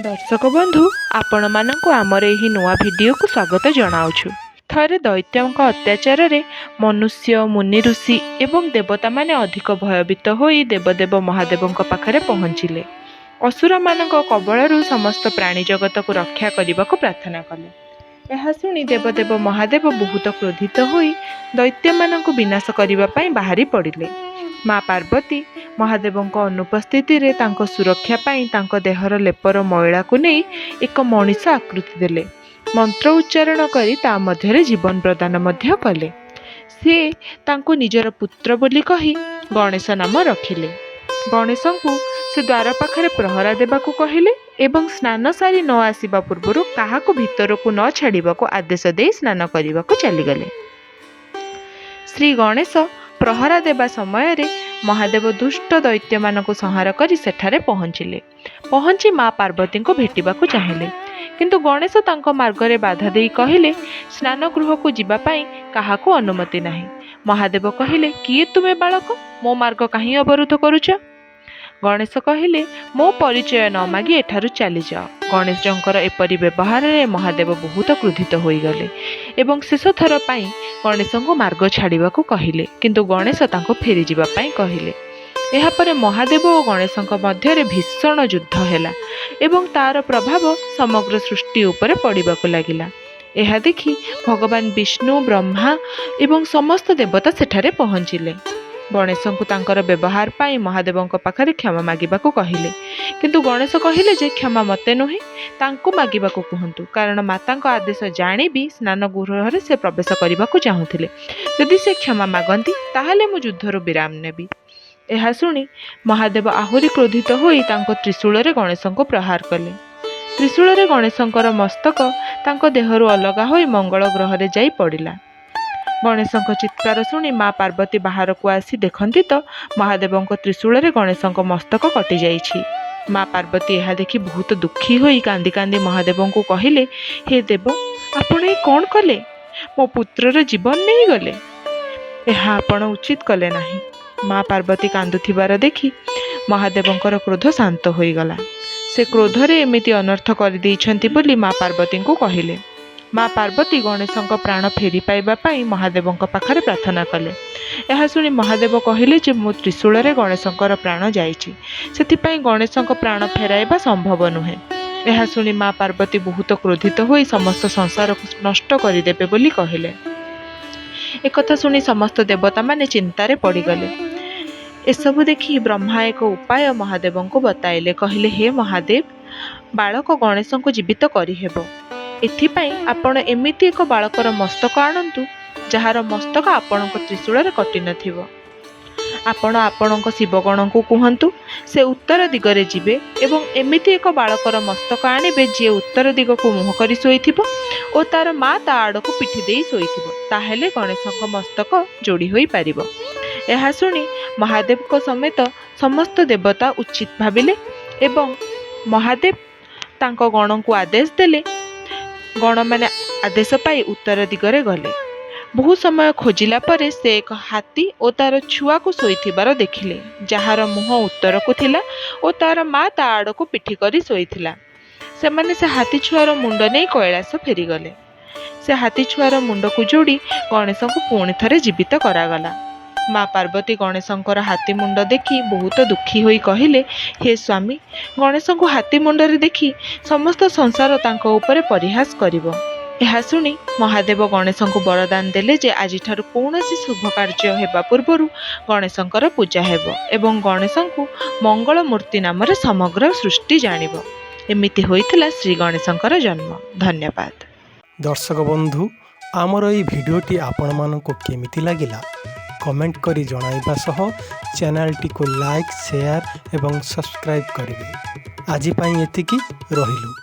ଦର୍ଶକ ବନ୍ଧୁ, ଆପଣମାନଙ୍କୁ ଆମର ଏହି ନୂଆ ଭିଡ଼ିଓକୁ ସ୍ୱାଗତ ଜଣାଉଛୁ। ଥରେ ଦୈତ୍ୟଙ୍କ ଅତ୍ୟାଚାରରେ ମନୁଷ୍ୟ, ମୁନି, ଋଷି ଏବଂ ଦେବତାମାନେ ଅଧିକ ଭୟଭୀତ ହୋଇ ଦେବଦେବ ମହାଦେବଙ୍କ ପାଖରେ ପହଞ୍ଚିଲେ। ଅସୁରମାନଙ୍କ କବଳରୁ ସମସ୍ତ ପ୍ରାଣୀ ଜଗତକୁ ରକ୍ଷା କରିବାକୁ ପ୍ରାର୍ଥନା କଲେ। ଏହା ଶୁଣି ଦେବଦେବ ମହାଦେବ ବହୁତ କ୍ରୋଧିତ ହୋଇ ଦୈତ୍ୟମାନଙ୍କୁ ବିନାଶ କରିବା ପାଇଁ ବାହାରି ପଡ଼ିଲେ। ମା ପାର୍ବତୀ ମହାଦେବଙ୍କ ଅନୁପସ୍ଥିତିରେ ତାଙ୍କ ସୁରକ୍ଷା ପାଇଁ ତାଙ୍କ ଦେହର ଲେପର ମଇଳାକୁ ନେଇ ଏକ ମଣିଷ ଆକୃତି ଦେଲେ। ମନ୍ତ୍ର ଉଚ୍ଚାରଣ କରି ତା ମଧ୍ୟରେ ଜୀବନ ପ୍ରଦାନ ମଧ୍ୟ କଲେ। ସେ ତାଙ୍କୁ ନିଜର ପୁତ୍ର ବୋଲି କହି ଗଣେଶ ନାମ ରଖିଲେ। ଗଣେଶଙ୍କୁ ସେ ଦ୍ୱାର ପାଖରେ ପ୍ରହରା ଦେବାକୁ କହିଲେ ଏବଂ ସ୍ନାନ ସାରି ନ ଆସିବା ପୂର୍ବରୁ କାହାକୁ ଭିତରକୁ ନ ଛାଡ଼ିବାକୁ ଆଦେଶ ଦେଇ ସ୍ନାନ କରିବାକୁ ଚାଲିଗଲେ। ଶ୍ରୀ ଗଣେଶ ପ୍ରହରା ଦେବା ସମୟରେ ମହାଦେବ ଦୁଷ୍ଟ ଦୈତ୍ୟମାନଙ୍କୁ ସଂହାର କରି ସେଠାରେ ପହଞ୍ଚିଲେ। ପହଞ୍ଚି ମା ପାର୍ବତୀଙ୍କୁ ଭେଟିବାକୁ ଚାହିଁଲେ, କିନ୍ତୁ ଗଣେଶ ତାଙ୍କ ମାର୍ଗରେ ବାଧା ଦେଇ କହିଲେ, ସ୍ନାନ ଗୃହକୁ ଯିବା ପାଇଁ କାହାକୁ ଅନୁମତି ନାହିଁ। ମହାଦେବ କହିଲେ, କିଏ ତୁମେ ବାଳକ? ମୋ ମାର୍ଗ କାହିଁ ଅବରୋଧ କରୁଛ? ଗଣେଶ କହିଲେ, ମୋ ପରିଚୟ ନ ମାଗି ଏଠାରୁ ଚାଲିଯାଅ। ଗଣେଶଙ୍କର ଏପରି ବ୍ୟବହାରରେ ମହାଦେବ ବହୁତ କ୍ରୋଧିତ ହୋଇଗଲେ ଏବଂ ଶେଷ ଥର ପାଇଁ ଗଣେଶଙ୍କୁ ମାର୍ଗ ଛାଡ଼ିବାକୁ କହିଲେ, କିନ୍ତୁ ଗଣେଶ ତାଙ୍କୁ ଫେରିଯିବା ପାଇଁ କହିଲେ। ଏହାପରେ ମହାଦେବ ଓ ଗଣେଶଙ୍କ ମଧ୍ୟରେ ଭୀଷଣ ଯୁଦ୍ଧ ହେଲା ଏବଂ ତାର ପ୍ରଭାବ ସମଗ୍ର ସୃଷ୍ଟି ଉପରେ ପଡ଼ିବାକୁ ଲାଗିଲା। ଏହା ଦେଖି ଭଗବାନ ବିଷ୍ଣୁ, ବ୍ରହ୍ମା ଏବଂ ସମସ୍ତ ଦେବତା ସେଠାରେ ପହଞ୍ଚିଲେ। ଗଣେଶଙ୍କୁ ତାଙ୍କର ବ୍ୟବହାର ପାଇଁ ମହାଦେବଙ୍କ ପାଖରେ କ୍ଷମା ମାଗିବାକୁ କହିଲେ, କିନ୍ତୁ ଗଣେଶ କହିଲେ ଯେ କ୍ଷମା ମୋତେ ନୁହେଁ, ତାଙ୍କୁ ମାଗିବାକୁ କୁହନ୍ତୁ, କାରଣ ମାତାଙ୍କ ଆଦେଶ ଜାଣି ବି ସ୍ନାନ ଗୃହରେ ସେ ପ୍ରବେଶ କରିବାକୁ ଚାହୁଁଥିଲେ। ଯଦି ସେ କ୍ଷମା ମାଗନ୍ତି, ତାହେଲେ ମୁଁ ଯୁଦ୍ଧରୁ ବିରାମ ନେବି। ଏହା ଶୁଣି ମହାଦେବ ଆହୁରି କ୍ରୋଧିତ ହୋଇ ତାଙ୍କ ତ୍ରିଶୂଳରେ ଗଣେଶଙ୍କୁ ପ୍ରହାର କଲେ। ତ୍ରିଶୂଳରେ ଗଣେଶଙ୍କର ମସ୍ତକ ତାଙ୍କ ଦେହରୁ ଅଲଗା ହୋଇ ମଙ୍ଗଳ ଗ୍ରହରେ ଯାଇ ପଡ଼ିଲା। ଗଣେଶଙ୍କ ଚିତ୍କାର ଶୁଣି ମା ପାର୍ବତୀ ବାହାରକୁ ଆସି ଦେଖନ୍ତି ତ ମହାଦେବଙ୍କ ତ୍ରିଶୂଳରେ ଗଣେଶଙ୍କ ମସ୍ତକ କଟିଯାଇଛି। ମା ପାର୍ବତୀ ଏହା ଦେଖି ବହୁତ ଦୁଃଖୀ ହୋଇ କାନ୍ଦି କାନ୍ଦି ମହାଦେବଙ୍କୁ କହିଲେ, ହେ ଦେବ, ଆପଣ ଏ କ'ଣ କଲେ? ମୋ ପୁତ୍ରର ଜୀବନ ନେଇଗଲେ। ଏହା ଆପଣ ଉଚିତ କଲେ ନାହିଁ। ମା ପାର୍ବତୀ କାନ୍ଦୁଥିବାର ଦେଖି ମହାଦେବଙ୍କର କ୍ରୋଧ ଶାନ୍ତ ହୋଇଗଲା। ସେ କ୍ରୋଧରେ ଏମିତି ଅନର୍ଥ କରିଦେଇଛନ୍ତି ବୋଲି ମା ପାର୍ବତୀଙ୍କୁ କହିଲେ। ମା ପାର୍ବତୀ ଗଣେଶଙ୍କ ପ୍ରାଣ ଫେରି ପାଇବା ପାଇଁ ମହାଦେବଙ୍କ ପାଖରେ ପ୍ରାର୍ଥନା କଲେ। ଏହା ଶୁଣି ମହାଦେବ କହିଲେ ଯେ ମୋ ତ୍ରିଶୂଳରେ ଗଣେଶଙ୍କର ପ୍ରାଣ ଯାଇଛି, ସେଥିପାଇଁ ଗଣେଶଙ୍କ ପ୍ରାଣ ଫେରାଇବା ସମ୍ଭବ ନୁହେଁ। ଏହା ଶୁଣି ମା ପାର୍ବତୀ ବହୁତ କ୍ରୋଧିତ ହୋଇ ସମସ୍ତ ସଂସାରକୁ ନଷ୍ଟ କରିଦେବେ ବୋଲି କହିଲେ। ଏକଥା ଶୁଣି ସମସ୍ତ ଦେବତାମାନେ ଚିନ୍ତାରେ ପଡ଼ିଗଲେ। ଏସବୁ ଦେଖି ବ୍ରହ୍ମା ଏକ ଉପାୟ ମହାଦେବଙ୍କୁ ବତାଇଲେ। କହିଲେ, ହେ ମହାଦେବ, ବାଳକ ଗଣେଶଙ୍କୁ ଜୀବିତ କରିହେବ। ଏଥିପାଇଁ ଆପଣ ଏମିତି ଏକ ବାଳକର ମସ୍ତକ ଆଣନ୍ତୁ, ଯାହାର ମସ୍ତକ ଆପଣଙ୍କ ତ୍ରିଶୂଳରେ କଟିନଥିବ। ଆପଣ ଆପଣଙ୍କ ଶିବଗଣଙ୍କୁ କୁହନ୍ତୁ, ସେ ଉତ୍ତର ଦିଗରେ ଯିବେ ଏବଂ ଏମିତି ଏକ ବାଳକର ମସ୍ତକ ଆଣିବେ, ଯିଏ ଉତ୍ତର ଦିଗକୁ ମୁହଁ କରି ଶୋଇଥିବ ଓ ତାର ମା ତା ଆଡ଼କୁ ପିଠି ଦେଇ ଶୋଇଥିବ। ତାହେଲେ ଗଣେଶଙ୍କ ମସ୍ତକ ଯୋଡ଼ି ହୋଇପାରିବ। ଏହା ଶୁଣି ମହାଦେବଙ୍କ ସମେତ ସମସ୍ତ ଦେବତା ଉଚିତ ଭାବିଲେ ଏବଂ ମହାଦେବ ତାଙ୍କ ଗଣଙ୍କୁ ଆଦେଶ ଦେଲେ। ଗଣମାନେ ଆଦେଶ ପାଇ ଉତ୍ତର ଦିଗରେ ଗଲେ। ବହୁ ସମୟ ଖୋଜିଲା ପରେ ସେ ଏକ ହାତୀ ଓ ତାର ଛୁଆକୁ ଶୋଇଥିବାର ଦେଖିଲେ, ଯାହାର ମୁହଁ ଉତ୍ତରକୁ ଥିଲା ଓ ତାର ମା ତା ଆଡ଼କୁ ପିଠି କରି ଶୋଇଥିଲା। ସେମାନେ ସେ ହାତୀ ଛୁଆର ମୁଣ୍ଡ ନେଇ କୈଳାସ ଫେରିଗଲେ। ସେ ହାତୀ ଛୁଆର ମୁଣ୍ଡକୁ ଯୋଡ଼ି ଗଣେଶଙ୍କୁ ପୁଣି ଥରେ ଜୀବିତ କରାଗଲା। ମା ପାର୍ବତୀ ଗଣେଶଙ୍କର ହାତୀ ମୁଣ୍ଡ ଦେଖି ବହୁତ ଦୁଃଖୀ ହୋଇ କହିଲେ, ହେ ସ୍ୱାମୀ, ଗଣେଶଙ୍କୁ ହାତୀ ମୁଣ୍ଡରେ ଦେଖି ସମସ୍ତ ସଂସାର ତାଙ୍କ ଉପରେ ପରିହାସ କରିବ। ଏହା ଶୁଣି ମହାଦେବ ଗଣେଶଙ୍କୁ ବରଦାନ ଦେଲେ ଯେ ଆଜିଠାରୁ କୌଣସି ଶୁଭ କାର୍ଯ୍ୟ ହେବା ପୂର୍ବରୁ ଗଣେଶଙ୍କର ପୂଜା ହେବ ଏବଂ ଗଣେଶଙ୍କୁ ମଙ୍ଗଳ ମୂର୍ତ୍ତି ନାମରେ ସମଗ୍ର ସୃଷ୍ଟି ଜାଣିବ। ଏମିତି ହୋଇଥିଲା ଶ୍ରୀ ଗଣେଶଙ୍କର ଜନ୍ମ। ଧନ୍ୟବାଦ। ଦର୍ଶକ ବନ୍ଧୁ, ଆମର ଏଇ ଭିଡ଼ିଓଟି ଆପଣମାନଙ୍କୁ କେମିତି ଲାଗିଲା, କମେଣ୍ଟ କରି ଜଣାଇବା ସହ ଚ୍ୟାନେଲଟିକୁ ଲାଇକ୍, ସେୟାର ଏବଂ ସବସ୍କ୍ରାଇବ୍ କରିବେ। ଆଜି ପାଇଁ ଏତିକି, ରହିଲୁ।